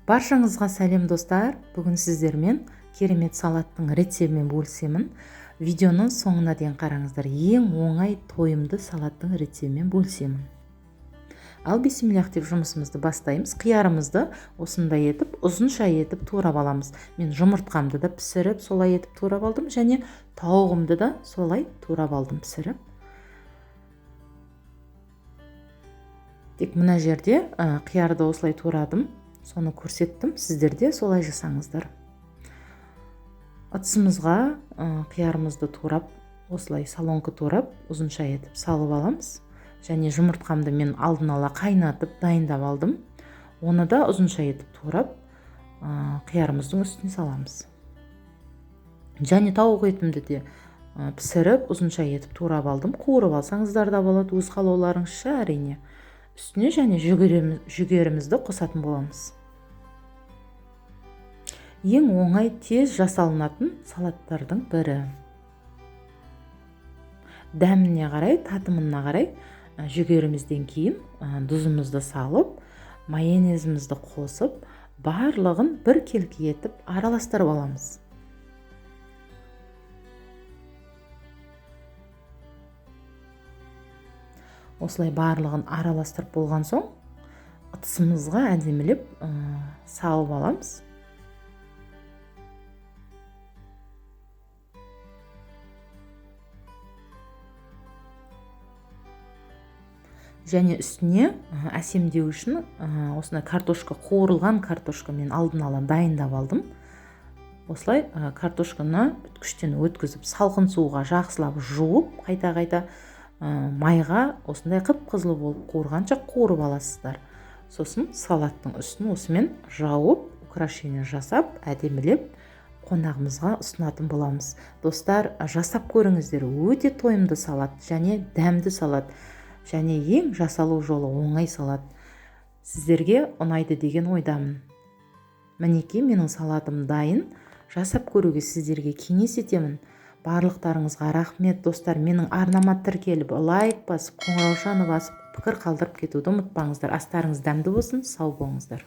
Баршаңызға сәлем, достар! Бүгін сіздермен керемет салаттың рецебімен бөлісемін. Видеоның соңына дейін қараңыздар. Ең оңай тойымды салаттың рецебімен бөлісемін. Ал бисмиллах деп жұмысымызды бастаймыз. Қиярымызды осындай етіп, ұзынша етіп турап аламыз. Мен жұмыртқамды да пісіріп, солай етіп турап алдым, және тауығымды да солай турап алдым пісіріп. Тек мына жерде қиярды осылай турадым, соны көрсеттім. Сіздер де солай жасаңыздар. Ыдысымызға қиярымызды турап, осылай солонка турап, ұзынша етіп салып аламыз. Және жұмыртқамды мен алдын ала қайнатып дайындап алдым. Оны да ұзынша етіп турап, қиярымыздың үстіне саламыз. Және тауық етімді де пісіріп, ұзынша етіп турап алдым. Қуырып алсаңыздар да болады, өз қалауларыңызша әрине. Үстіне және жүгерімізді қосатын боламыз. Ең оңай, тез жасалынатын салаттардың бірі. Дәміне қарай, татымына қарай жүгерімізден кейін тұзымызды салып, майонезімізді қосып, барлығын бір келкі етіп араластырып аламыз. Осылай барлығын араластырып болған соң, ыдысымызға әдемілеп салып аламыз. Және үстіне әсемдеу үшін осындай картошка, қуырылған картошка мен алдын ала дайындап алдым. Осылай картошканы үткіштен өткізіп, салқын суға жақсылап жуып, қайта-қайта майға осындай қып-қызыл болып қуырғанша қуырып аласыздар. Сосын салаттың үстін осымен жауып, украшение жасап, әдемілеп қонағымызға ұсынатын боламыз. Достар, жасап көріңіздер, өте тойымды салат және дәмді салат. Және ең жасалу жолы оңай салат. Сіздерге ұнайды деген ойдамын. Мінекей менің салатым дайын. Жасап көруге сіздерге кеңес етемін. Барлықтарыңызға рахмет, достар. Менің арнама тіркеліп, лайк басып, қоңыраушаны басып, пікір қалдырып кетуді ұмытпаңыздар. Астарыңыз дәмді болсын, сау болыңыздар.